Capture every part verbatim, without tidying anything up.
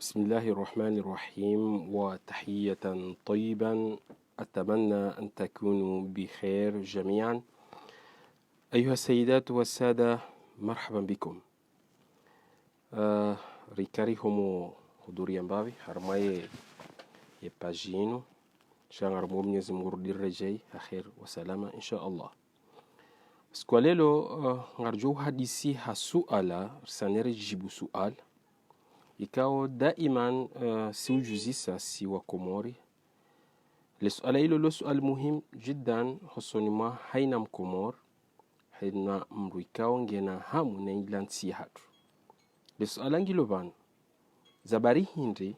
بسم الله الرحمن الرحيم، وتحية طيبة، أتمنى أن تكونوا بخير جميعا. أيها السيدات والسادة، مرحبا بكم. Ah, rikari homo hudhuriya mbapvi, harumwa ye, ye page yinu. Sha ngaromba Mwenyezi Mungu yarudi riredjeyi ha kheri wa salama, insha Allah. Siku ya leo, ah, ngaridjo uhadisi ha suala, risane ridjibu suala. Ikao daiman, ah, si udjuzisa si wa Komori. Le suala ilo lo suala muhimu jiddan hosoni mwa haina Mkomori, haina mdru ikao ngena hamu ne ila ntsi yahatru. Le suala ngilo pvanu, za bari hindri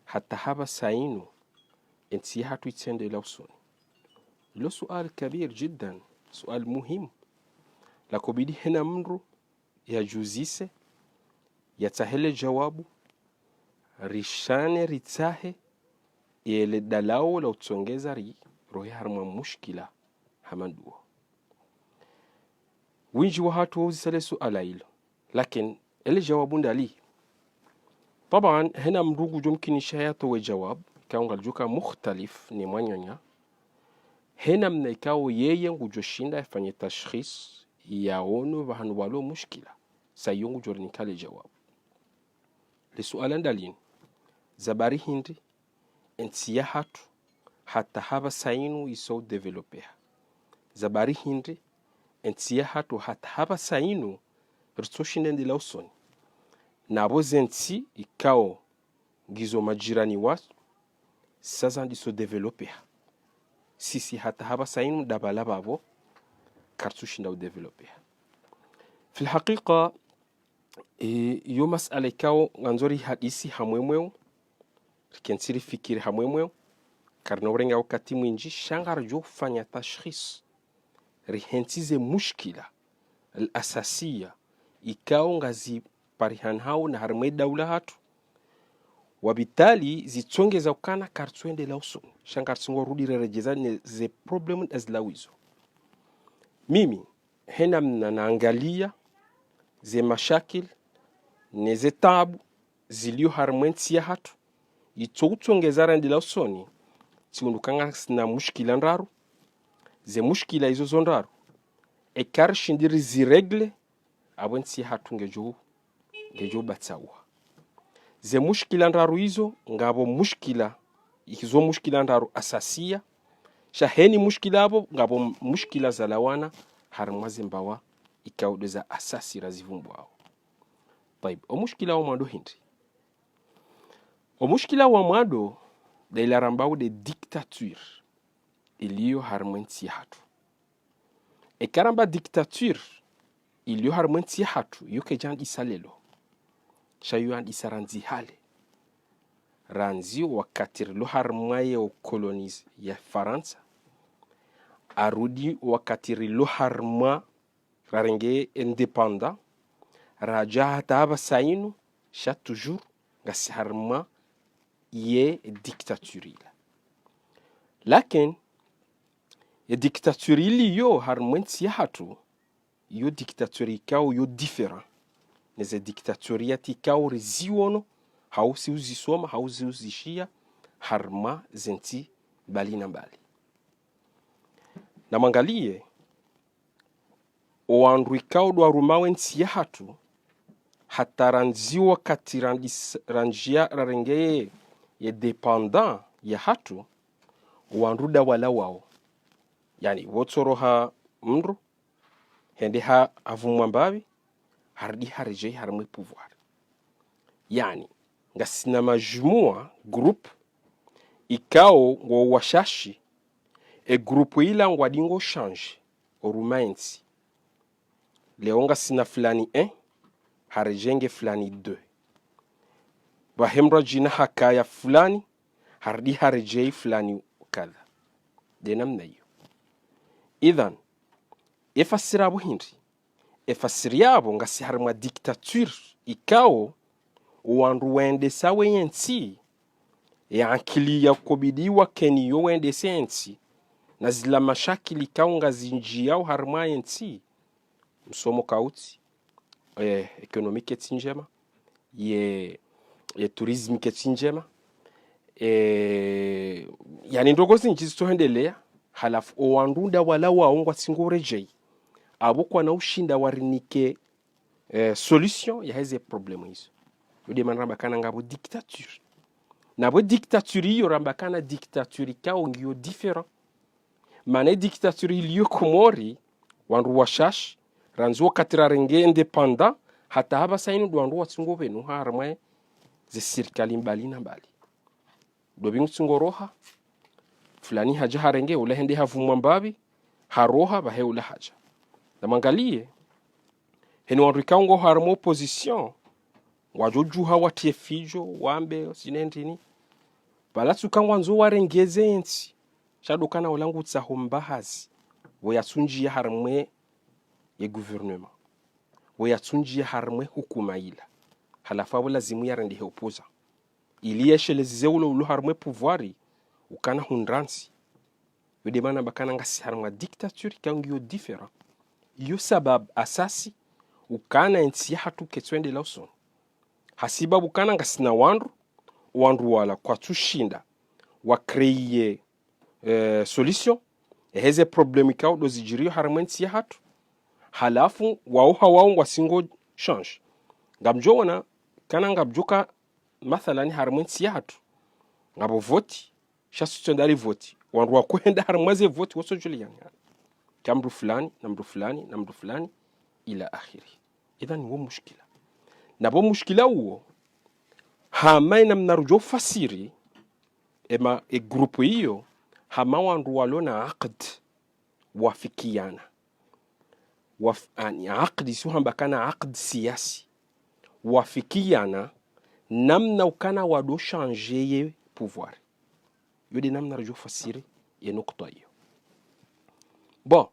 hata hapvasa inu, entsi yahatru itsendelea usoni. Lo suala kabir jiddan, suala muhimu. Lakobidi haina mdru yadjuzise, yatsahe le jawabu, rishane ritsahe, yele dalao la utsongeza rirohe harumwa mushkila hama nduwo. Windji wahatru wauzisa le suala ilo. Lakin, ele jawabu ndali. Taban, haina mdru ngudjo mkinisha yatowe jawabu, ikao ngalidjo ka mukhtalif ne mwananya. Haina mna ikao yeye ngudjo shinda yafanye tashkhis, yaono pvahanu pvwalo mushkila. Sa iyo ngudjo rinika le jawabu. Le suala ndalinu, za bari hindri, entsi yahatru, hata hapvasa inu iso développer. Za bari hindri, entsi yahatru, hata hapvasa inu, ritsoshinda endelea usoni. Na pvo ze ntsi ikao ngizo majirani wahatru, sa zandiso développer. Sisi hata hapvasa inu ndapvala pvapvo, karitsoshinda u développer. Fil haqiqa, e, iyo masala ikao ngandzo rihadisi hamwemweo, rikentsi rifikiri hamwemweo, karina urenga wakati mwindji, sha ngaridjo ufanya tashkhis. Rihentsi ze mushkila, al asasiya, ikao ngazi parihanao na harumwa e daula yahatru. Wabitali zitsongeza ukana karitsuendelea usoni. Sha ngaritsungo rudi riredjeza ne ze problème ndazilawizo. Mimi, haina mna naangalia, ze mashakil, ne ze taabu, zilio harumwa entsi yahatru, itso utsongeza rendelea usoni, tsi undru ukana ngasina mushkila ndraru, ze mushkila izo zo ndraru, eka rishindi rizi régler, apvo entsi yahatru ngedjo, ngedjo batsawa. Ze mushkila ndraru izo, ngapvo mushkila, izo mushkila ndraru asasiya, sha haina mushkila apvo, ngapvo mushkila zalawana, harumwa ze mbawa, ikao nde za asasi razivumbuao. Tayib, o mushkila wa mwando hindri. O mushkila wa mwando, nde ila rambao nde dictature, ilio harumwa entsi yahatru. Eka ramba dictature, ilio harumwa entsi yahatru, iyo kaidjandisa leo. Sha iyo yandisa randzi hale. Randzi wakati rilo harumwa ye colonie ya Farantsa. Harudi wakati rilo harumwa rarenge indépendance, radja hata hapvasa inu, sha toujours, ngasi harumwa ye dictature ila. Lakin, ye dictature ilio harumwa entsi yahatru, iyo dictature ikao yo différent ne ze dictature yatru ikao riziono, hau si uzisoma, hau si uzishiya, harumwa ze ntsi mbali na mbali. Namwangalie, o wandru ikao ndo warumao entsi yahatru, hata randzi wakati randis-, randjia rarenge ye, ye indépendance yahatru, o wandru nda wala wao. Yaani, pvo tsoroha mdru, hende ha, havumwa mbapvi, harudi haredjei harumwa e pouvoir. Yaani, ngasina majumua, groupe, ikao ngwao washashi, e groupe ila ngwadingo changer, oruma entsi. Leo ngasina fulani un, haredjei nge fulani deux. Pvahe mdru adjina hakaya fulani, harudi haredjei fulani kadha. Nde namna iyo. Idhan, e fasiri apvo hindri. E fasiri yapvo ngasi harumwa dictature ikao, o wandru wendesao ye ntsi, ye ankili yakobidi wakeniyo wendese ye ntsi, na zila mashakili ikao ngazindjiao harumwa ye ntsi, msomo kautsi, eh, économie kaitsi ndjema, ye, ye tourisme ketsi ndjema. E, yaani ndrongoo zindji zitsohendelea, halafu owandru nda wala wao ngwatsingo uredjei. Apvo kwana ushinda warinike, e, solution yaheze problème izo. Yo nde mana ramba kana ngapvo dictature. Na pvo dictature iyo ramba kana dictature ikao ngiyo différent. Mana ye dictature iliyo Komori, wandru washashi, randzi wakati rarenge indépendance, hata hapvasa inu ndo wandru watsungo pvenu harumwa ze sirikali mbali na mbali. Ndo pvi ngutsungo roha, fulani hadja harenge, ula hende havumwa mbapvi, haroha, pvahe ula hadja. Namwangaliye, heni wandru ikao ngo harumwa opposition, ngwadjo djuha watriye fidjo, wambe, sine ndrini. Pvala tsuka ngwandzo warengeze entsi. Sha ndo kana ula ngutsaho mbahazi. Pvo yatsundjiya harumwa ye gouvernement. Pvo yatsundjiya harumwa hukuma ila. Halafu apvo lazimu yarendehe opposant. Ili yeshelezeze ulo ulo harumwa pouvoir, ukana hundra ntsi. Yo nde mana ramba kana ngasi harumwa dictature ikao ngiyo différent. Iyo sababu asasi ukana entsi yahatru ketsuendelea usoni. Hasibabu kana ngasina wandru, wandru wala kwatsushinda wa créer, eh, solution yaheze problème ikao ndo zidjiriyo harumwa entsi yahatru. Halafu wao ha wao ngwatsingo change. Ngamdjo ona kana ngamdjo ka mathalani harumwa entsi yahatru. Ngapvo voti, sha sutso ndali voti. Wandru wakohenda harumwa ze voti watsodjuliyana. Ka mndru fulani, na mndru fulani, na mndru fulani, ila akhiri. Idhan wo mushkila. Na pvo mushkila uwo, hama ina mna rudjo fasiri, ema e groupe iyo, hama wandru walo na aqd, wafikiana. Waf-, ani aqd isu hamba kana aqd siyasi. Wafikiana, namna ukana wado changer ye pouvoir. Yo nde namna rudjo fasiri ye nukta iyo. Bon,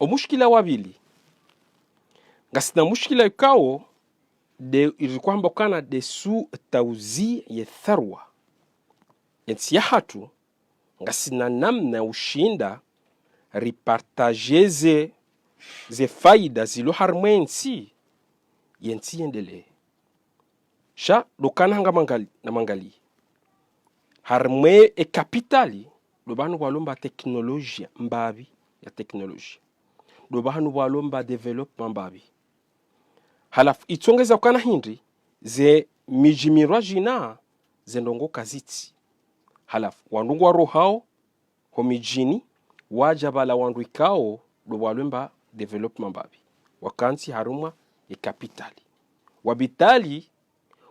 o mushkila wa pvili. Ngasina mushkila ikao nde iriko hamba kana nde su tawzi ye tharwa. Entsi yahatru, ngasina namna ushinda ripartager ze, ze faida zilo harumwa entsi, yentsi yendelee. Sha ndo kana hanga mangali, namwangaliye. Harumwa e capitale, ndo pvanu pvwalo mba technologie mbapvi ya technologie. Ndo pvanu pvwalo mba développement mbapvi. Halafu, itsongeza ukana hindri, ze midji mirwadjina, ze ndrongoo kazitsi. Halafu, wandru ngwarohao, ho midjini, wadja pvala wandru ikao, ndo pvwalo mba développement mbapvi. Wakantsi harumwa ye capitale. Wapvitali,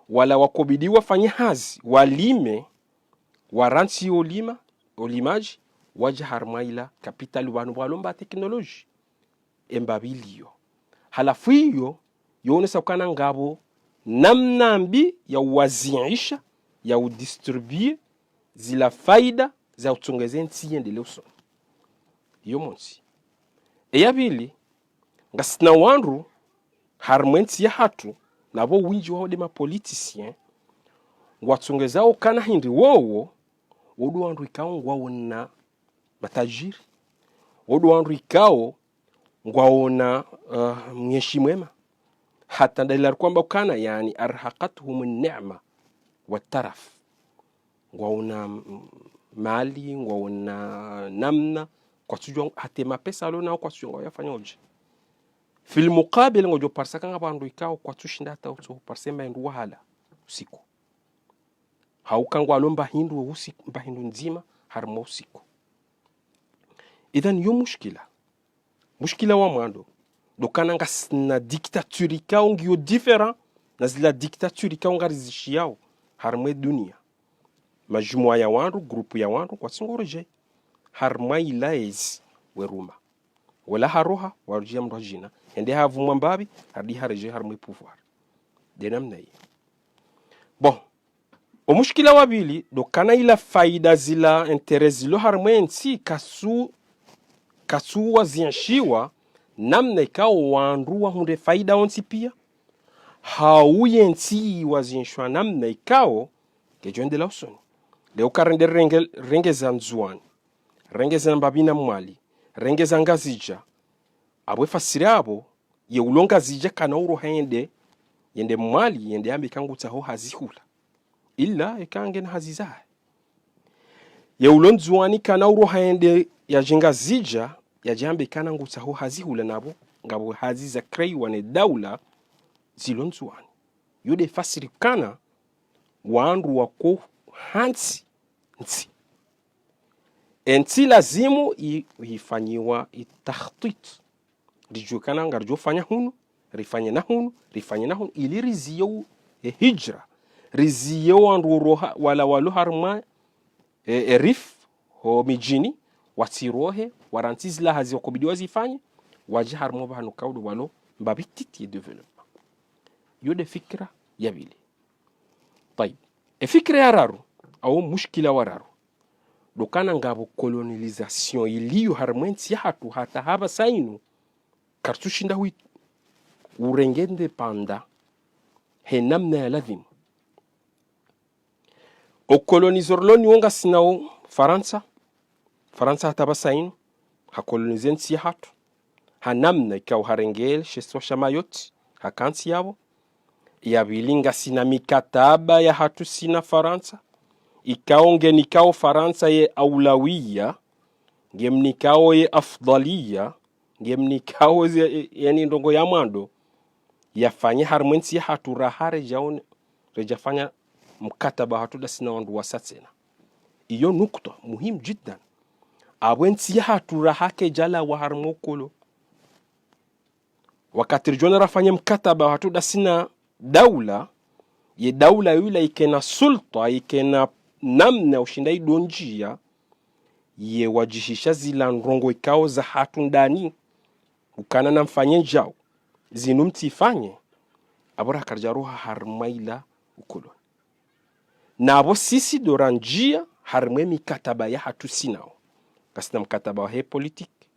wala wakobidi wafanye hazi, walime, warantsi olima, olimadji, wadja harumwa ila capitale pvanu pvwalo mba technologie. Embapvi iliyo. Halafu iyo, yoonesa ukana ngapvo namna mbi ya uwaziisha, ya udistribuer, zila faida, za utsongeza entsi yendelee usoni. Iyo montsi. Eya pvili, ngasina wandru, harumwa entsi yahatru, na pvo windji wawo nde ma politiciens, ngwatsongezao ukana hindri wowo, wo ndo wandru ikao ngwaona matajiri. Wo ndo wandru ikao ngwaona, eh, mwenshi mwema. Hata ndalila rikwamba ukana, yaani, أرهقتهم النعمة والترف. Ngwaona, mm, mali, ngwaona namna, kwatsudjuwa hata mapesa alo nao kwatsudjuwa ngwayafanyao dje. Fil muqabil ngodjo parisa ukana ngapvo wandru ikao kwatsushinda hata utso parisa mba hindru wahala usiku. Hauka ngwalo mba hindru usiku, mba hindru ndzima, harumwa usiku. Idhan yo mushkila. Mushkila wa mwando. Ndo ukana ngasina dictature ikao ngiyo différent, na zila dictature ikao ngarizishiyao, harumwa e dunia. Majumua ya wandru, groupe ya wandru, kwatsi ngo uredjei. Harumwa ila ezi, weruma. Wala haroha, warudjia mndru wadjina. Hende havumwa mbapvi, harudi haredjei harumwa e pouvoir. Nde namna iyo. Bon. O mushkila wa pvili, ndo ukana ila faida zila intérêt zilo harumwa entsi katsu, katsu wazinshiwa, namna ikao wandru wahundre faida wontsi pia. Hau yentsi wazinshwa namna ikao, kedjo endelea usoni. Leo uka rende renge, rengeza Ndzuani. Rengeza Mbapvi na Mwali. Rengeza Ngazidja. Apvo e fasiri apvo, ye ulo Ngazidja kana uroha yende, yende Mwali, yende yambe ukana ngutsaho hazi hula. ila eka ngena hazi zahe. Ye ulo Ndzuwani kana uroha yende yadje Ngazidja, yadje yambe kana ngutsaho hazi hula, napvo ngapvo hazi za crééwa ne daula zilo Ndzuwani. Yo de fasiri kana wandru wako hantsi ntsi. Entsi lazimu i-, ifanyiwa i takhtit. Ridjuwe kana ngaridjo fanya hunu, rifanye na hunu, rifanye na hunu, ili riziye u-, e hijra. Riziye wandru uroha, wala walo harumwa, e, e rif, ho midjini, watsirohe, warantsi zila hazi wakobidi wazifanye, wadje harumwa pvahanu kaudu walo mbapvi titi ye développement. Yo de fikira ya pvili. Tayib. E fikira ya raru, au mushkila wa raru, ndo kana ngapvo colonisation iliyo harumwa entsi yahatru hata hapvasa inu, karitsushinda hui-, urenge indépendance he namna ya lazimu. O colonisé rilo ni wo ngasina o Farantsa. Farantsa hata pvasa inu, ha colonisé ntsi yahatru. Ha namna ikao harenge le shisiwa sha Mayotte, haka ntsi yapvo. Ya pvili ngasina mikataba yahatru sina Farantsa. Ikao ngenikao Farantsa ye aulawiya, ngemnikao ye afdhaliya, ngemnikao ze, yani ndrongo ya mwando, yafanye harumwa entsi yahatru raha redja one, redja fanya mkataba hatru ndasi na wandru wasa tsena. Iyo nukta muhimu jiddan. Apvo entsi yahatru raha kedjalawa harumwa ukolo. Wakati ridjo ona rafanye mkataba hatru ndasi na daula, ye daula yula ikena sulta, ikena namna ushinda idondjia, ye wadjihisha zila ndrongo ikao zahatru ndani, ukana namfanye ndjau, zinu mtsifanye, apvo rakaridja roha harumwa ila ukoloni. Napvo sisi ndo randjia harumwa emikataba yahatru sinao. Ngasina mkataba wahe politique.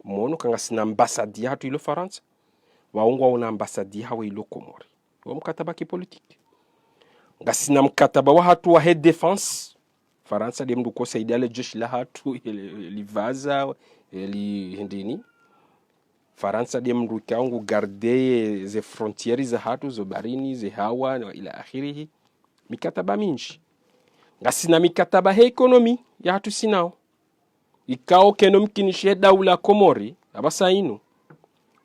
Mono ka ngasina ambassade yahatru ilo Farantsa. Wao ngwaona ambassade yahawo ilo Komori. Wo mkataba kipolitique. Ngasina mkataba wahatru wahe défense. Farantsa nde mndru kosaidia le jeshi lahatru, li, li, livadza, li hindrini. Farantsa nde mndru ikao ngu garder ze frontières zahatru, zo baharini, ze hawa, wa ila akhirihi. Mikataba mindji. Ngasina mikataba he économie yahatru sinao. Ikao kayino mkinishiha daula Komori, apvasa inu,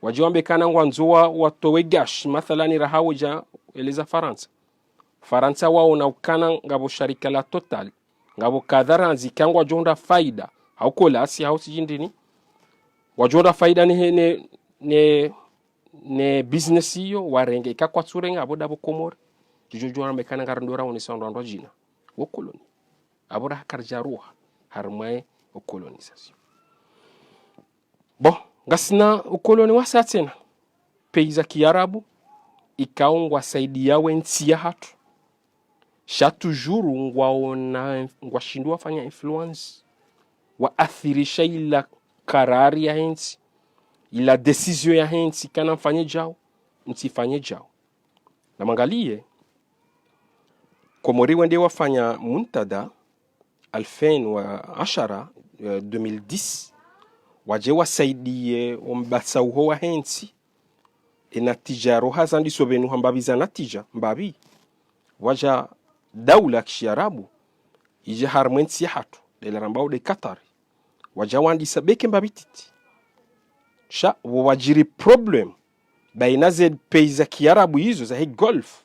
wadje wambe kana ngwandzo wa, watowe gaz, mathalani raha wedja eleza Farantsa. Farantsa waona ukana ngapvo sharika la Total, ngapvo kadha randzi ikao ngwadjo hundra faida, hau Colas, hau sijui ndrini. Wadjo hundra faida ne, ne, ne, ne business iyo, warenge, ika kwatsurenga, apvo ndapvo Komori. Djodjo djo wambe kana ngari ndo raonesa wandru wandru wadjina. Wo koloni. Apvo raha karidja roha harumwa e colonisation. Bon, ngasina ukoloni wasa tsena. Pays za kiarabu, ikao ngwasaidiao entsi yahatru. Sha toujours ngwaona, ngwashindwa wafanya influence, waathirisha ila karari yahe ntsi, ila décision yahe ntsi, kana mfanye djau, mtsifanye djau. Namangaliye, Komori wende wafanya muntada alfeni wa ashara, eh, deux mille dix, wadje wasaidiye ombasa uho wahe ntsi, enatija roha zandiso pvenu hamba pvi za natija, mbapvi. Wadja daula kishiarabu, idje harumwa entsi yahatru, ndele rambao nde Qatar. Wadja wandisa beke mbapvi titi. Sha, wo wadjiri problème baina ze pays za kiarabu izo zahe Golfe.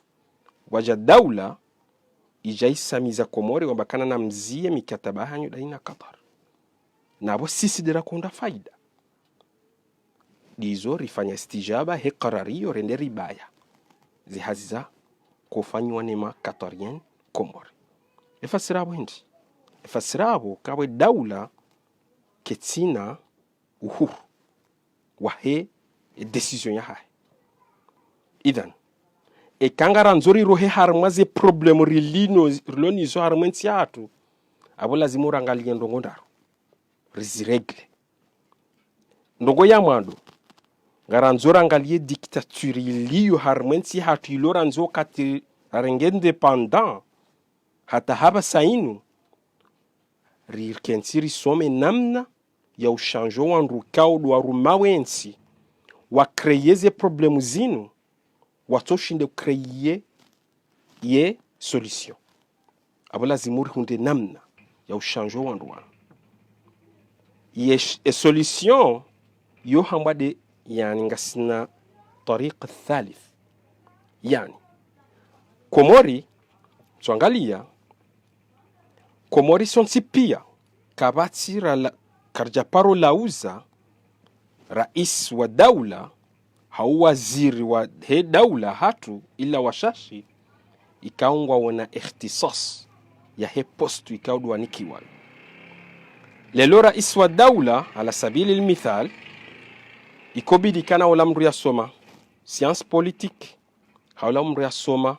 Wadja daula idja isamiza Komori wamba kana namziye mikataba hanyu ndahi na Qatar. Napvo sisi nde rakondra faida. Ndizo rifanya istijaba he karari iyo rende ribaya ze hazi za kofanywa ne ma Qatarien Komori. Efasiri apvo hindri? Efasiri apvo kapvwe daula ketsina uhuru wahe e décision yahahe. Idhan, eka ngarandzo rirohe harumwa ze problème rilino, rilo nizo harumwa entsi yahatru, apvo lazima urangaliye ndrongo ndraru. Riziréglé. Ndrongo ya mwando, ngarandzo rangaliye dictature iliyo harumwa entsi yahatru ilo randzo wakati rarenge indépendance, hata hapvasa inu, rikentsi risome namna ya ushanje wandru ikao ndo waruma wentsi, wa créer ze problème zinu, watsoshinde u créer ye solution. Apvo lazimu rihundre namna ya ushanje wandru wanu. Ye sh-, e solution yo hambwa nde, yani, ngasina tariq thalith. Yani, Komori, tsuangalia, Komori sontsi pia, kapvatsi rala-, karidja paro lauza rais wa daula, hau waziri wahe daula hatru, ila washashi, ikao ngwaona ikhtisas yahe poste ikao ndo wanikiwa. Leo rais wa daula, ala sabili lmithal, ikobidi kana ola mndru yasoma science politique, hau ola mndru yasoma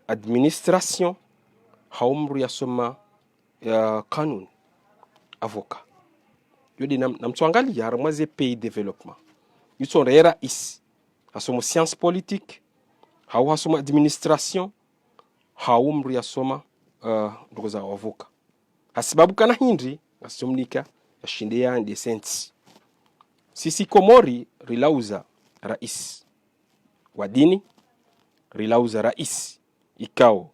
administration, hau mndru yasoma ya kanuni, avocat. Yo nde nam-, namtsuangalia harimwa ze pays développés. Yitsonde ye rais hasomo science politique, hau hasomo administration, hau mndru yasoma, eh, ndrongoo za avocat. Hasibabu kana hindri, ngasitsomnika yashinde yende sentsi. Sisi Komori rilauza rais wa dini, rilauza rais ikao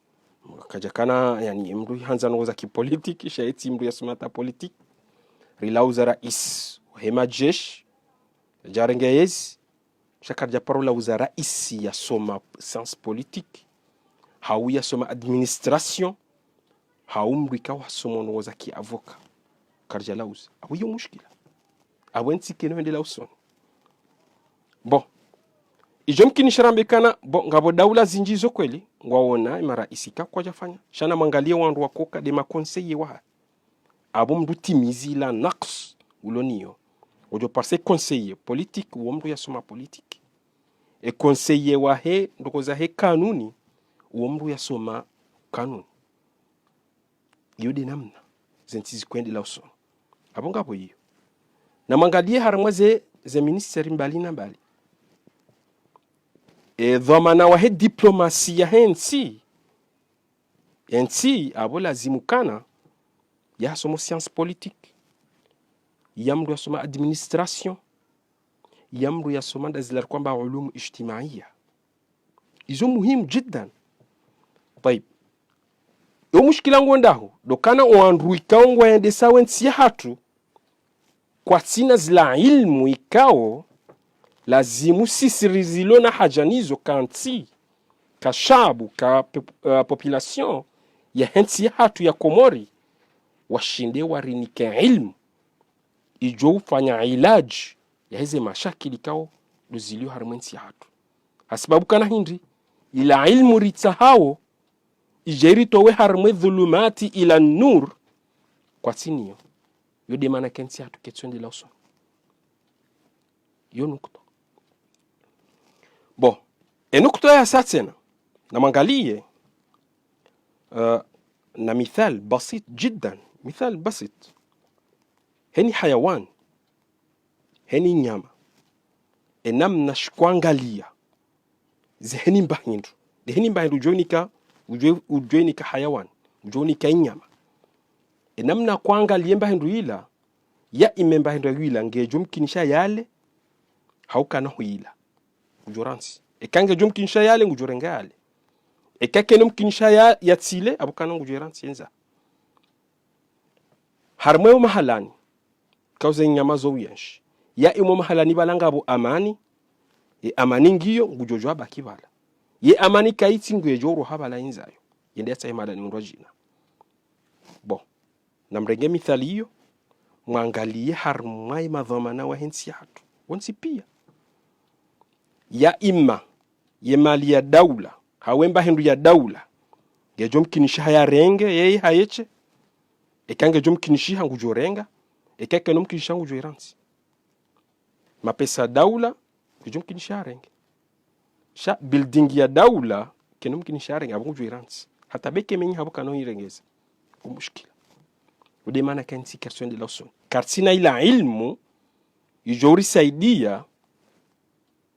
kadjakana, yani, mndru handza ndrongoo za kipolitiki, sha yetsi mndru yasoma hata politiki. Rilauza rais wahe majeshi, yadjarenge yezi, sha karidja paro lauza rais yasoma science politique, hau yasoma administration, hau mndru ikao hasomo ndrongoo za ki avocat. Karidja lauza. Apvo yo mushkila. Apvo entsi kayino hwendelea usoni. Bon. Idjo mkinisha rambe kana, bon, ngapvo daula zindji zo kweli, ngwaona, ye marais ka kwadjafanya. Sha namwangalie wandru wakoka nde ma conseillers wahahe. Apvo mndru timizi la naqs ulo nayo. Udjo parce que conseiller politique, uwo mndru yasoma politique. E conseiller wahe, ndrongoo zahe kanuni, uwo mndru yasoma kanuni. Iyo nde namna zentsi zikwendelea usoni. Apvo ngapvo iyo. Namwangalie harimwa ze, ze ministère mbali na mbali. E dhwamana wahe diplomasi yahe ntsi, entsi apvo lazimu kana yasomo science politique, ya mndru yasoma administration, ya mndru yasoma nda zila rikwamba ulumu ijtimaiya. Izo muhimu jiddan. Tayib. Yo mushkila ngo ndahu, ndo kana owandru ikao ngwayendesao entsi yahatru, kwatsina zila ilmu ikao lazimu sisi rizilo na haja nazo ka ntsi, ka shabu, ka pop-, eh, population yahe ntsi yahatru ya Komori, washinde warinike ilmu idjo ufanya ilaji yaheze mashakili ikao ndo zilio harimwa entsi yahatru. Hasibabu kana hindri, ila ilmu ritsahao, idje iritowe harimwa dhulumati ila nur, kwatsina iyo, yo nde mana ka entsi yahatru kayitsuendelea usoni. Iyo nukta. Bon, e nukta yasa tsena, namwangalie, eh, na mithal basit jiddan, mithal basit. Heni hayawan, heni nyama. E namna shikwangalia ze heni mbahindru. Nde heni mbahindru udjo inika, udjo, udjo inika hayawan, udjo inika inyama. E namna kwangalie mbahindru ila, ya ime mbahindru ila, ngedjo mkinisha yale, hau kana huyila. Ngudjo rantsi. Eka ngedjo mkinisha yale, ngudjo renga yale. Eka kayino mkinisha ya, yatsile, apvo kana ngudjo rantsi yendza. Harimwa yo mahalani, ikao ze nyama zo uyenshi. Ya imo mahalani pvala ngapvo amani, ye amani ngiyo, ngudjo djuwa baki pvala. Ye amani kayitsi ngudjo roha pvala yendzayo. Yende yatsahe mahalani undru wadjina. Bon. Namrenge mithali iyo, mwangalie harimwa ye madhwamana wahe ntsi yahatru. Wontsi pia. Ya ima, ye mali ya daula, hau e mbahindru ya daula, ngedjo mkinishiha yarenge, yeye hayeshe, eka ngedjo mkinishiha ngudjo renga, eka kayino mkinishiha ngudjo irantsi. Mapesa ya daula, ngedjo mkinishiha yarenge. Sha building ya daula, kayino mkinishiha yarenge, apvo ngudjo irantsi. Hata beke menyi hapvo kano irengeze. Umushkila. Yo nde mana ka entsi kayitsuendelea usoni. Karitsina ila ilmu, idjo urisaidia,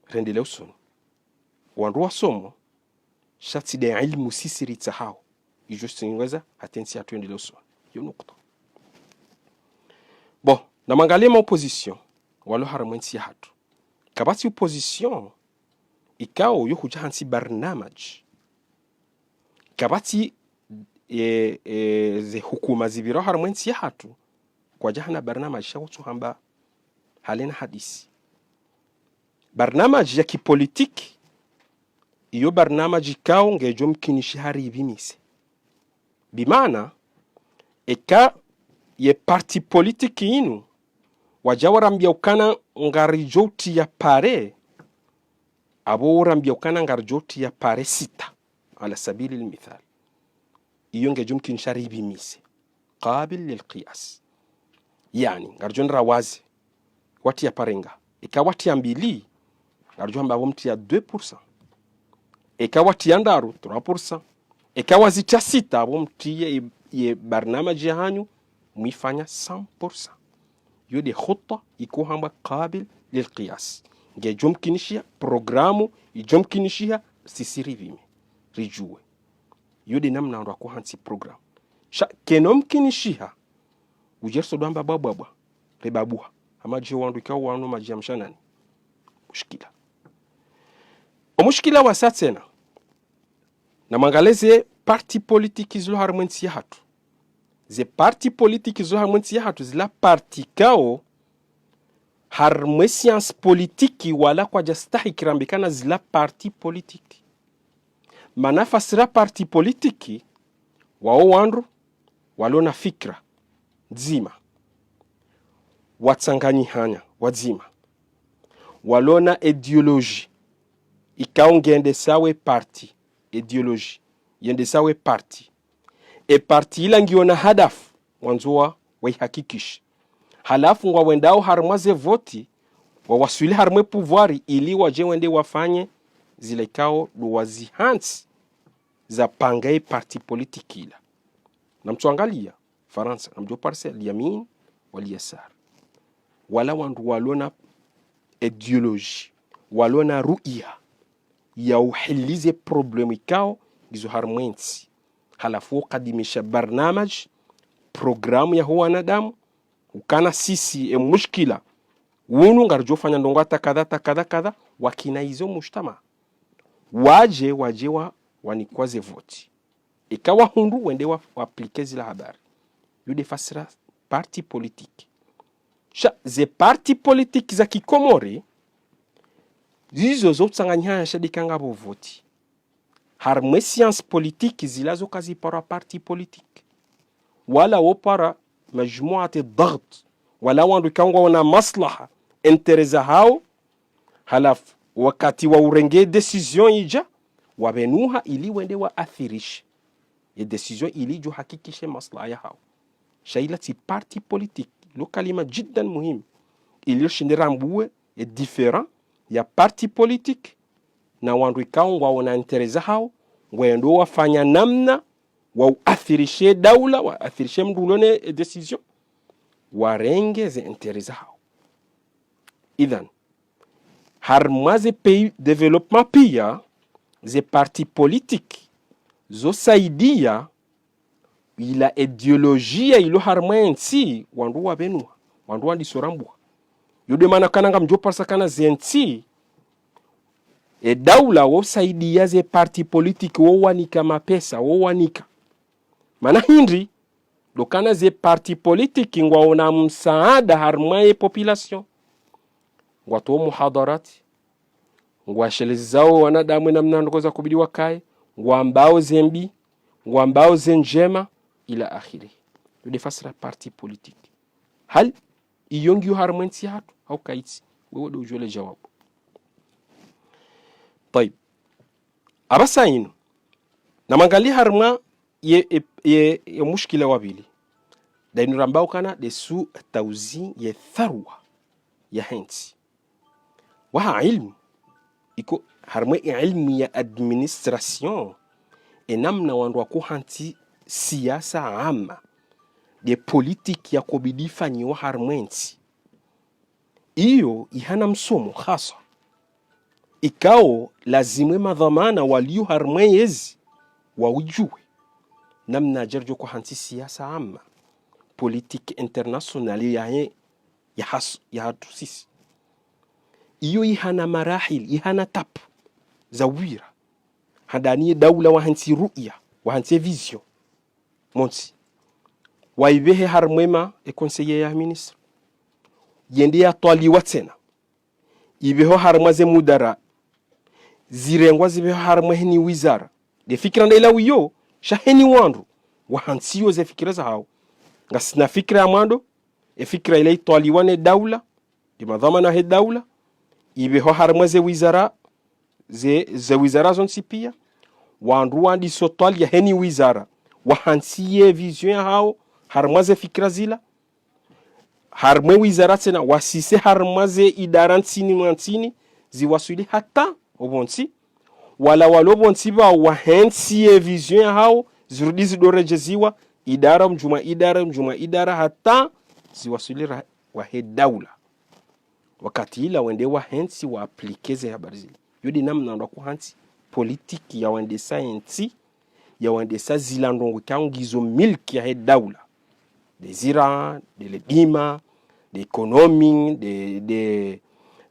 rendelee usoni. Wandru wasomo, sha tsi nde ilmu sisi ritsahao. Idjo singweza, hata entsi yahatru yendelee usoni. Yo nukta. Bon, namwangalie ma opposition, walo harimwa entsi yahatru. Kapvatsi opposition, ikao yo hudja hantsi barnamaj. Kapvatsi e, e, ze hukuma zipvirao harumwa entsi yahatru, kwadja hana barnamaji sha wotsu hamba halina hadisi. Barnamaji ya kipolitiki, iyo barnamaji ikao ngedjo mkinishiha ripvimise. Bimaana, eka ye parti politique inu, wadja warambia ukana ngaridjo utriya pare, apvo urambia ukana ngaridjo utriya pare sita, ala sabili lmithal. Iyo ngedjo mkinishiha ripvimise. Qabil lilqiyas. Yaani, ngaridjo nira waze, watriya pare nga. Eka watriya mbili, ngaridjo hamba apvo mtriya deux pour cent. Eka watriya ndraru, trois pour cent. Eka wazitriya sita, apvo mtriye ye, ye barnamaji yahanyu, mwifanya cent pour cent. Iyo nde khutwa iko hambwa qabil lilqiyas. Ngedjo mkinishiha, programu idjo mkinishiha, sisi ripvime, ridjuwe. Iyo nde namna wandru wako hantsi programu. Sha kayino mkinishiha, udje riso ndo amba bwa bwa bwa, ribabuha. Hama dje wandru ikao wanu madji ya mshanani. Mushkila. Omushkila wa sa tsena, namangalie ze parti politique zilo harumwa entsi yahatru. Ze parti politique zilo harumwa entsi yahatru, zila parti ikao harumwa e science politique wala kwadja stahiki rambe ukana zila parti politique. Mana fasira parti politique, wao wandru walo na fikira ndzima, watsanganyihana wadzima, walo na idéologie ikao ngiyendesao e parti, idéologie yendesao e parti. E parti ila ngiyo na hadafu wandzo wa, waihakikishe. Halafu ngwawendao harumwa ze voti, wawaswili harumwa e pouvoir ili wadje wende wafanye zile ikao ndo wazihantsi zapanga e parti politique ila. Namtsuangalia Farantsa, namdjo parisa lyamin walyasar. Wala wandru walo na idéologie, walo na ru'ya ya uhili ze problème ikao ngizo harumwa entsi. Halafu ukadimisha barnamaj, programu yaho wanadamu, ukana sisi e mushkila unu ngaridjo fanya ndrongoo hata kadha, hata kadha, kadha, wakinaize o mujtamaa. Wadje, wadje wa, wanikwa ze voti. Eka wahundru wende wa, wa appliquer zila habari. Iyo nde fasira parti politique. Sha, ze parti politique za kikomori, zizo zo utsanganyihana sha ndeka ngapvo voti. Harumwa e science politique zila zo kaziparwa parti politique. Wala wopara majmuat ad-daghth. Wala wandru ikao ngwao na maslaha, intérêt zahao. Halafu, wakati wa urenge décision idja, wapvenuha ili wende waathirishe e décision ili idjo hakikishe maslaha yahao. Sha ila tsi parti politique, lo kalima jiddan muhimu. Ili rishinde rambue e différence ya parti politique na wandru ikao ngwao na intérêt zahao, ngwendo wafanya namna wa uathirishe daula, waathirishe mndru ulo ne décision, warenge ze intérêt zahao. Idhan, harumwa ze pays développés pia, ze parti politique zo saidia ila idéologie ilo harumwa entsi, wandru wapvenuha, wandru wandiso rambuha. Iyo nde mana ukana ngamdjo parisa ukana ze ntsi, e daula wo saidia ze parti politique, wo wanika mapesa, wo wanika. Mana hindri, ndo ukana ze parti politique ngwao na msaada harumwa ye population. Ngwatoao muhadharati, ngwashelezao wanadamu e namna ndrongoo za kubidi wakaye, ngwambao ze mbi, ngwambao ze ndjema, ila akhiri. Iyo nde fasira parti politique. Hal iyo ngiyo harumwa entsi yahatru, hau kayitsi, wewe ndo udjuwa le jawabu. Tayib. Apvasa inu, namangalie harumwa ye, ye, ye, ye mushkila wa pvili. Nda inu rambao ukana nde su tawzi ye tharwa yahe ntsi. Waha ilmu, iko harumwa e ilmu ya administration, e namna wandru wako hantsi siasa ama, nde politique yako bidi ifanyiwa harumwa entsi. Iyo ihana msomo khaswa. Ikao lazimu e madhwamana walio harumwa yezi waudjuwe. Namna djeri djo ko hantsi siasa ama, politique internationale yahe, ya has-, yahatru sisi. Iyo ihana marahil, ihana étape za wira. Handani ye daula wahantsi ru'ya, wahantsi vision. montsi. Waipvehe harumwa ema e conseil ya ministre. Yende yatwaliwa tsena. Ipvehwe harumwa ze mudara. Zirengwe zipvehwe harumwa heni wizara. Nde fikira nda ila wiyo, sha heni wandru wahantsiyo ze fikira zahawo. Ngasina fikira ya mwando, e fikira ila itwaliwa ne daula, nde madhwamana he daula, ipvehwe harumwa ze wizara, ze, ze wizara zontsi pia, wandru wandiso twaliya heni wizara, wahantsiye vision yahawo, harumwa ze fikira zila, harumwa e wizara tsena, wasise harumwa ze idara ntsini mwa ntsini, ziwaswili hata opvontsi, wala walo pvontsi pvao wahantsiye vision yahawo, zirudi zidoredjeziwa, idara mdjumwa idara, mdjumwa idara, hata ziwaswili ra-, wahe daula. Wakati ila wende wahantsi wa appliquer ze habari zile. Yo nde namna wandru wakohantsi politiki ya wendesa entsi, ya wendesa zila ndrongoo ikao ngizo milki yahe daula. Nde ziraa, nde ledima, nde économie, nde, nde,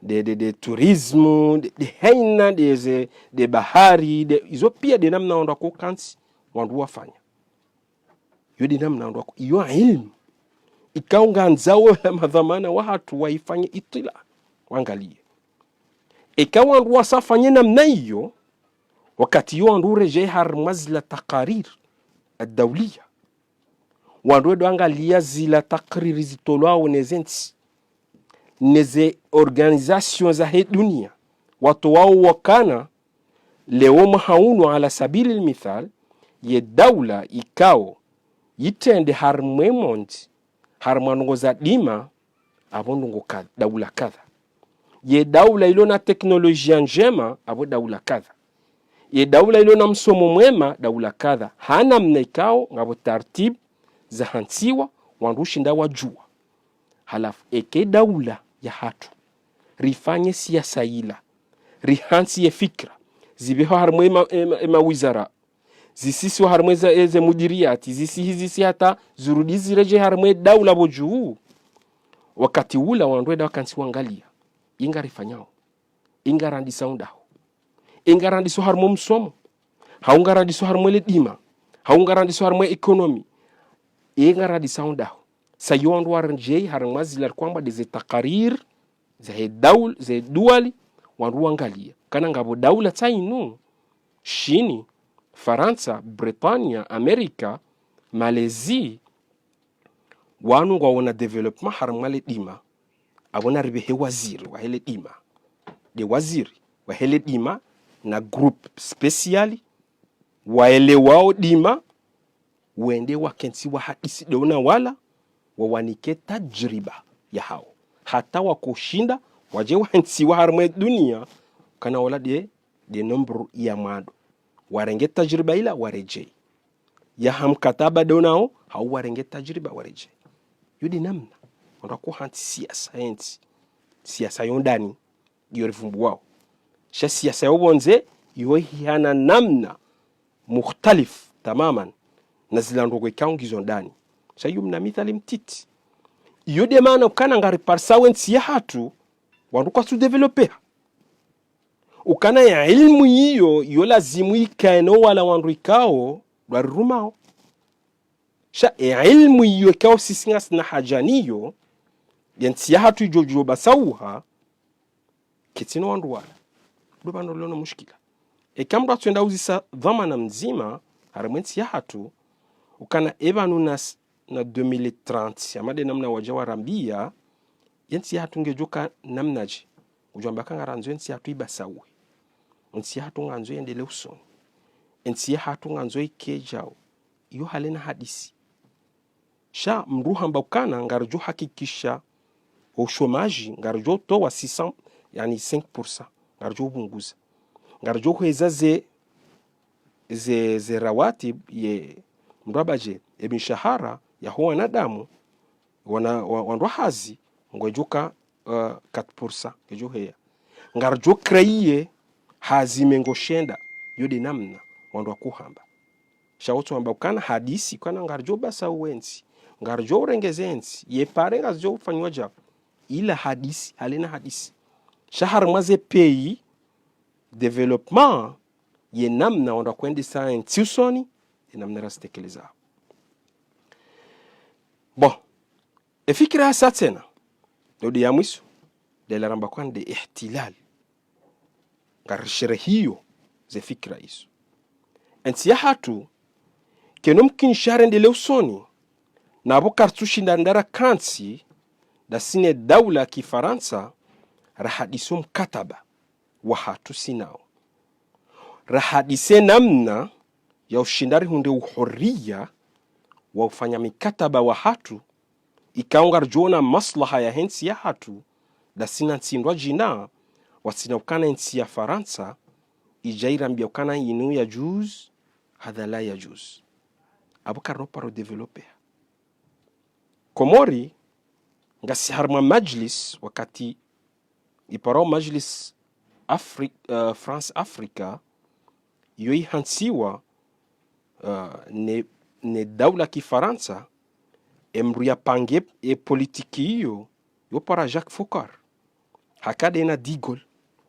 nde, nde, nde tourisme, nde, nde haina, nde ze, nde bahari, nde, izo pia nde namna wandru wakohantsi, wandru wafanya. Yo nde namna wandru wako, iyo ilmu. Ikao ngandzao ya madhwamana wahatru waifanye itwila, wangaliye. Eka wandru wasafanye namna iyo, wakati iyo wandru uredjei harumwa zila taqarir ad-dawliya. Wandru wendo angaliya zila taqarir zitolwao ne zentsi, ne ze organisation zahe dunia, watowao wakana, leo mwaha unu ala sabili lmithal, ye daula ikao, yitrende harumwa e monde, harumwa ndrongoo za dima, apvo ndrongoo kadha, daula kadha. Ye daula ilo na teknolojia ndjema, apvo daula kadha. Ye daula ilo na msomo mwema, daula kadha. Ha namna ikao, ngapvo tartibu zahantsiwa, wandru ushinda wajua. Halafu, eka e daula yahatru, rifanye siasa ila, rihantsi ye fikira, zipvehwe harumwa ema, ema, ema wizara, zisisiwa harumwa eza, eze mudiriyati, zisihi zisi hata zirudi ziredjei harumwa e daula pvo juu. Wakati ula wandru wenda wakantsi wangaliya. Inga rifanyao. Inga randisa undaho. Inga randiso harumwa msomo. Hau nga randiso harumwa ledima. Hau nga randiso harumwa économie. Inga randisa undaho. Sa iyo wandru waredjei harumwa zila rikwamba nde ze taqarir, zahe daul-, ze duwali, wandru wangaliya. Kana ngapvo daula tsi inu, Shini, Farantsa, Britania, Amerika, Malaisie, wanu ngwaona développement harumwa ledima. Apvo naripvehe waziri wahe ledima. Nde waziri wahe ledima na groupe spécial waelewao dima, wende wakentsi wahadisi nde ona wala, wawanike tajriba yahao. Hata wakoshinda, waje wahentsiwa harumwa e dunia, kana wala nde, nde nombre ya mwando. Warenge tajriba ila, waredjei. Yaha mkataba nde onao, hau warenge tajriba, waredjei. Iyo nde namna wandru wakohantsi siasa yentsi. Siasa yo ndani, iyo rivumbuwao. Sha siasa yo pvondze, iyo ihana namna mukhtalif tamaman na zila ndrongoo ikao ngizo ndani. Sha iyo mna mithali mtiti. Iyo nde maana ukana ngariparisao entsi yahatru, wandru kwatsu développer. Ukana ya ilmu iyo, iyo lazimu ikae no wala wandru ikao, ndo warirumao. Sha e ilmu iyo ikao sisi ngasina haja nayo, ye ntsi yahatru idjo, idjo basauha, ketsina wandru wala. Ndo pvanu lilo no mushkila. Eka mndru atsuenda uzisa dhwamana mdzima, harumwa e ntsi yahatru, ukana e pvanu na s-, na deux mille trente, hama nde namna waja warambiya, ye ntsi yahatru ngedjoka namnaje. Udjo amba ka ngarandzo e ntsi yahatru ibasauhe. E ntsi yahatru ngarandzo yendelee usoni. E ntsi yahatru ngarandzo ike djau. Iyo halina hadisi. Sha mndru hamba ukana ngaridjo hakikisha o chômage, ngaridjo towa six cents, yaani cinq pour cent, ngaridjo upvunguza. Ngaridjo hweza ze, ze, ze rawatib ye mndru amba dje, e mishahara yaho wanadamu, wana, wa, wandru hazi, ngwedjoka, euh, quatre pour cent, ngedjo heya. Ngaridjo créer hazi mengo shenda, iyo nde namna wandru wakohamba. Sha wotsu wamba ukana hadisi, ukana ngaridjo basauhe ntsi, ngaridjo urengeze ntsi, ye pare ngazidjo ufanywa djau. Ila hadisi, halina hadisi. Sha harumwa ze pays développés, ye namna wandru wakoendesa ntsi usoni, ye namna razitekelezao. Bon, e fikira ya sa tsena, ndo nde ya mwiso, nde la ramba kwamba nde ihtilal. Ngarisherehiyo ze fikira izo. Entsi yahatru, kayina mkinisho yarendelee usoni, na pvo karitsushinda ndraru kantsi, ndasi ne daula ya kifarantsa, rahadisi o mkataba wahatru si nao. Rahadisi namna ya ushinda rihundre uhuriya wa ufanya mikataba wahatru, ikao ngaridjo ona maslaha yahe ntsi yahatru, ndasi na ntsi ndrwadjina, watsina ukana entsi ya Farantsa idja irambiya ukana inu yadjuz, hadha la yadjuz. Apvo karina uparo développer. Komori, ngasi harumwa majlis wakati iparao majlis Afri-, eh, France Africa, iyo ihantsiwa, eh, ne, ne daula ya kifarantsa, emdru yapange e politiki iyo, yo para Jacques Foccart. Haka nde na De Gaulle.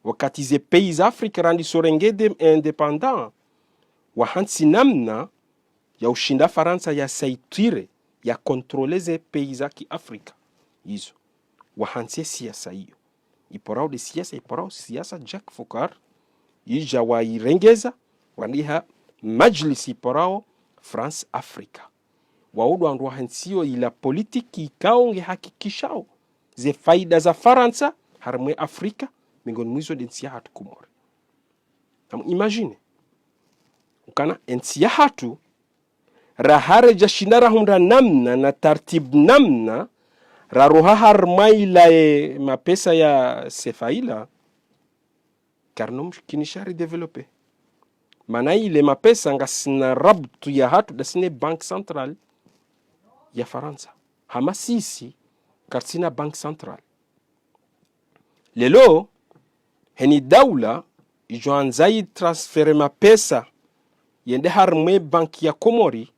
Wakati ze pays za Afrika randiso renge de indépendant, wahantsi namna ya ushinda Farantsa ya saitwire, ya contrôler ze pays za kiafrika izo. Wahantsi e siasa iyo. Iparao nde siasa, iparao siasa Jacques Foccart, idja wairengeza, wandiha majlis iparao France Africa. Wao ndo wandru wahantsiyo ila politiki ikao ngihakikishao ze faida za Farantsa harumwa Afrika, miongoni mwa izo nde ntsi yahatru Komori. Namu imagine ukana entsi yahatru, raha ridjashinda rahundra namna na tartibu namna, raroha harumwa ila ye mapesa ya sefa ila, karina mkinisho ridévelopper. Mana ile mapesa ngasina rabtu yahatru ndasi ne Banque Centrale ya Farantsa. Hama sisi, karitsina Banque Centrale. Leo, heni daula idjo andza itransférer mapesa yende harumwa e banki ya Komori,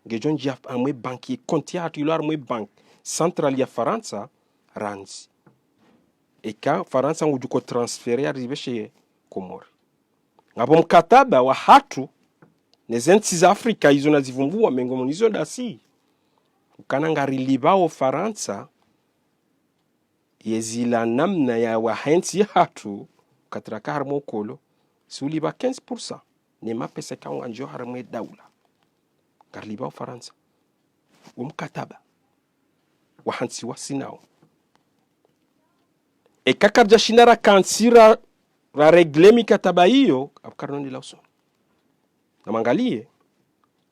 ngedjo ndjia harumwa e banki, e konti yahatru ilo harumwa e Banque Centrale ya Farantsa, randzi. Eka Farantsa ngudjo ko transférer yaripveshe Komori. Ngapvo mkataba wahatru neze ntsi za Afrika izo nazivumbuwa, miongoni mwa izo ndasi, ukana ngarilipvao Farantsa yezila namna ya wahe ntsi yahatru, wakati raka harumwa ukolo, si ulipva quinze pour cent, ne mapesa ikao ngandjiyo harumwa e daula. Ngarilipvao Farantsa. Wo mkataba wahantsiwa si nao. Eka karidjashinda rakantsi ra, ra régler mikataba iyo, apvo karina ndraru usoni. Namangaliye,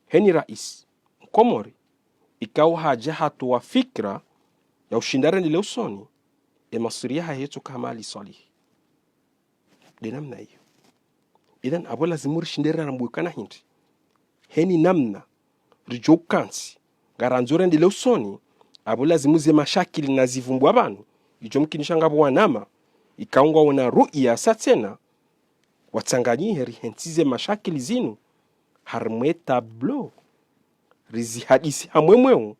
heni rais Mkomori, ikao hadja hatowa fikira ya ushinda rendelee usoni, e maswiri yahahe yetsoka hama Ali Swalihi. Nde namna iyo. Idhan, apvo lazimu rishinde rarambuwe ukana hindri. Heni namna ridjo ukantsi, ngarandzo rendelee usoni, apvo lazimu ze mashakili nazivumbuwa pvanu, idjo mkinisha ngapvo wanama, ikao ngwaona ru'ya sa tsena, watsanganyihe rihentsi ze mashakili zinu harumwa e tableau, rizihadisi hamwemweo,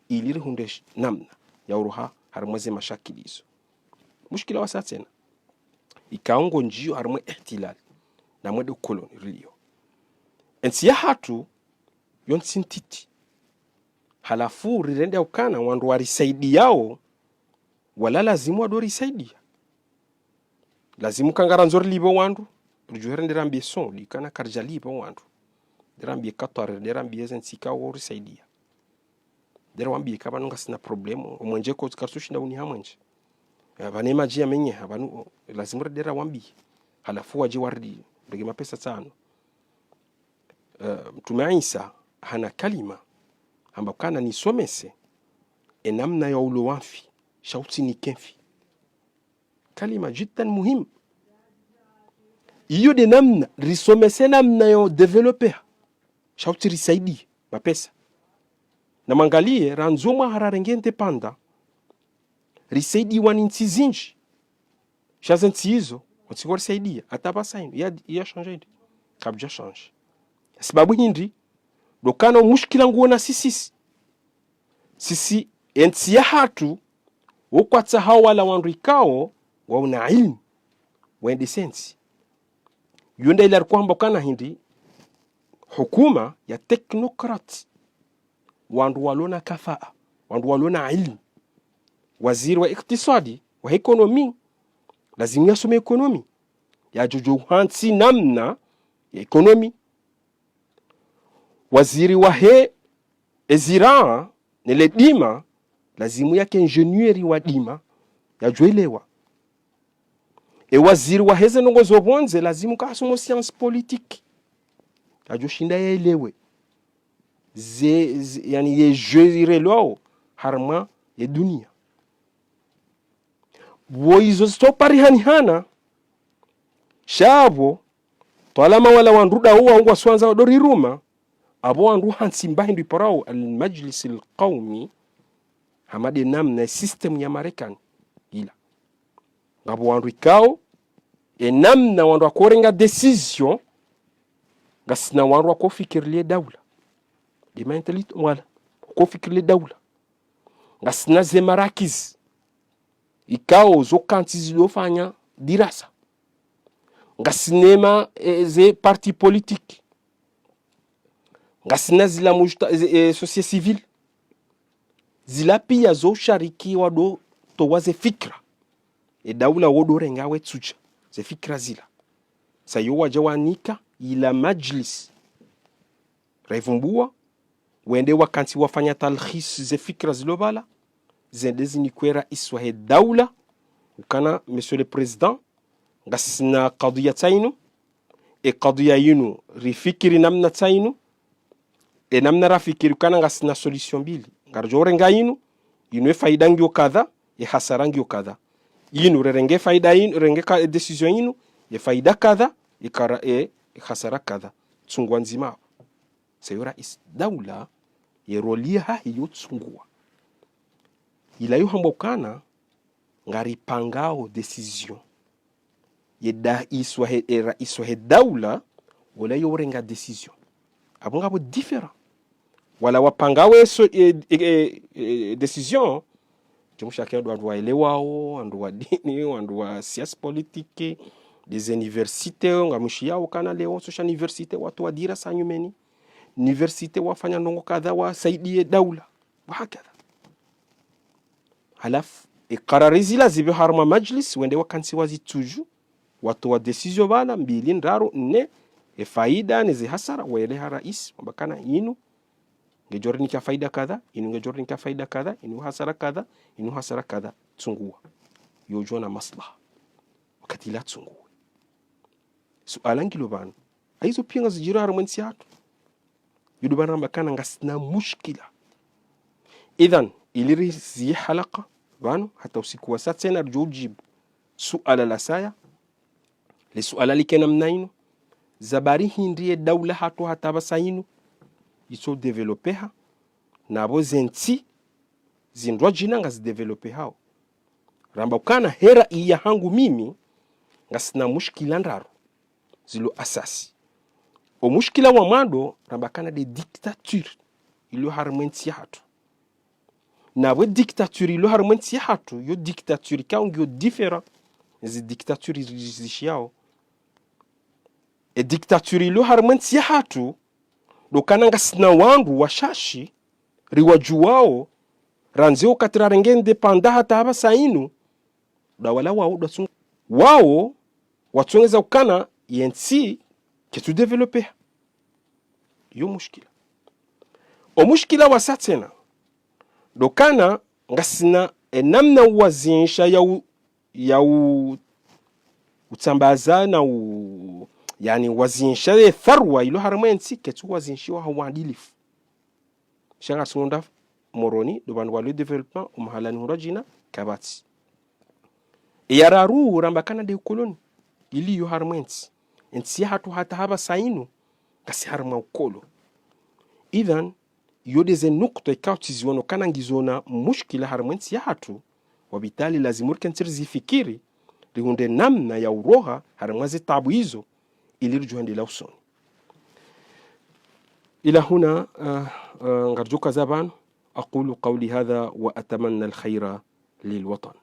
ili rihundre sh-, namna ya uroha harumwa ze mashakili izo. Mushkila wa sa tsena, ikao ngondjiyo harumwa e ihtilal, na mwendo ukoloni riliyo. Entsi yahatru, yo ntsi ntiti. Halafu rirende ukana wandru warisaidiyao, wala lazimu wado risaidiya. Lazimu ka ngarandzo rilipve wandru, ridjuhe rende rambiye son, likana karidjalipva wandru. Nde rambiye Qatar, nde rambiye ze ntsi ikao risaidiya. Nde rawambiye ka pvanu ngasina problème, o mwenje ko karitsushinda uniha mwenje. Eh, pvanu e madji yamenyeha, pvanu, o, lazimu rende rawambiye. Halafu wadje waridi, ndege mapesa tsano. Eh, Mtrume Isa hana kalima, hamba ukana nisomese e namna ya ulowa mfi, sha utsinike mfi. Kalima jiddan muhim. Iyo nde namna, risomese namna ya udévelopper, sha utsi risaidiye mapesa. Namangaliye, randzo mwaha rarenge indépendance, risaidiwa ni ntsi zindji. Sha ze ntsi izo, wontsi ngwarisaidiya, hata pvasa inu, ya, ya changé hindri. Kapvadja changé. Sababu hindri, ndo ukana o mushkila nguwo na sisi. Sisi, e ntsi yahatru, wo kwatsaha wala wandru ikao, wauna ilmu, wendese ntsi. Yo nda ila riko hamba ukana hindri, hukuma ya technocrate, wandru walona kafaa. wandru walo na ilmu. Waziri wa iktisadi, wa ekonomi, lazimu yasome ekonomi, yadjo djuwa uhantsi namna ya ekonomi. Waziri wahe eziraa ne ledima, lazimu yake ingénieur wa dima, yadjo elewa. E waziri waheze ndrongoo zo pvondze, lazimu yake yasomo science politique, yadjo shinda yaelewe ze, ze, yaani ye jeu irelwao harumwa ye dunia. Pvo izo zitso parihanihana, sha pvo, twalama wala wandru dawo wangwaswandza wadjo riruma, apvo wandru hantsi mba hindru iparwao al-Majlis al-Qawmi, hama nde namna système ya Marekani ila. Ngapvo wandru ikao, e namna wandru wakorenga décision, ngasina wandru wakofikiri le daula. Nde ma intellectuels wala, wakofikiri le daula. Ngasina ze marakiz, ikao zo kantsi zidjofanya dirasa. Ngasina ma, e, ze parti politique. Ngasina zila mujta-, ze, e, société civile. Zila pia zo ushariki wadjo towa ze fikira. E daula wodjo renga wetsudja ze fikira zila. Sa iyo wadja wanika ila majlis. Raivumbua, wende wakantsi wafanya talkhis ze fikira zilo pvala, zende zinikwe rais wahe daula, ukana, Monsieur le Président, ngasina kadhiya tsi inu, e kadhiya inu, rifikiri namna tsi inu, e namna rafikiri ukana ngasina solution mbili. Ngaridjo renga inu, inu e faida ngiyo kadha, e hasara ngiyo kadha. Inu rerenge faida inu, renge ka, e décision inu, e faida kadha, e kara, e, e hasara kadha. Tsungua ndzima. Sa iyo rais daula, ye rôle yahahe iyo tsungua. Ila iyo hamba ukana, ngaripangao décision. Ye da iswa he, e rais wahe daula, wola iyo urenga décision. Apvo ngapvo différent. Wala wapangao e so, e, e, e, e, décision, djumsha ke wandru waelewao, wandru wa dini, wandru wa science politique, des universités, ngamwishiyao ukana leo, sosha université, wandru wa dirasa nyumeni. Université wafanya ndrongoo kadha, wasaidie daula. Wa hakadha. Halafu, e karari zila zipve harumwa majlis, wende wakantsi wazitsudju, watowa décision pvala, mbili, ndraru, nne, e faida, ne ze hasara, waeleha rais, wamba ukana inu, ngedjo rinika faida kadha, inu ngedjo rinika faida kadha, inu hasara kadha, inu hasara kadha, tsungua. Iyo udjo ona maslaha. Wakati ila tsungua. Suala ngilo pvanu. Haizo pia ngazidjiri harumwa entsi yahatru. Iyo ndo pvanu ramba ukana ngasina mushkila. Idhan, ili riziye halaka, pvanu, hata usiku wa saa tsena ridjo udjibu suala la saya, le suala like namna inu, za bari hindri ye daula yahatru hata pvasa inu, itso développeha, na pvo ze ntsi zindrwadjina ngazi développehao. Ramba ukana he rai yahangu mimi, ngasina mushkila ndraru zilo asasi. O mushkila wa mwando, ramba ukana nde dictature ilo harumwa entsi yahatru. Na pvo dictature ilo harumwa entsi yahatru, iyo dictature ikao ngiyo différent ne ze dictature zi, zishiyao. E dictature ilo harumwa entsi yahatru, ndo ukana ngasina wandru washashi, riwadjuwao, randzi wakati rarenge indépendance hata pvasa inu, ndo wala wao ndo watsu-, wao watsongeza ukana yentsi ketsu développeha. Iyo mushkila. O mushkila wa sa tsena, ndo ukana ngasina e namna wazinsha ya u, ya u, utsambaza na u, yaani wazinsha ye tharwa ilo harumwa entsi ketsu wazinshiwa ha uadilifu. Sha ngasi ngondra Moroni, ndo pvanu walo développement, o mahalani hundrwadjina, kapvatsi. E ya raru ramba ukana nde ukoloni, iliyo harumwa entsi. Entsi yahatru hata pvasa inu, ngasi harumwa ukolo. Idhan, iyo nde ze nukta ikao tsiziwono ukana ngizo na mushkila harumwa entsi yahatru, wabitali lazimu rikentsi rizifikiri, rihundre namna ya uroha harumwa ze taabu izo, ili ridjo hwendelea usoni. إلى هنا, ah, ah, ngaridjo kaza pvanu, أقول قولي هذا وأتمنى الخير للوطن.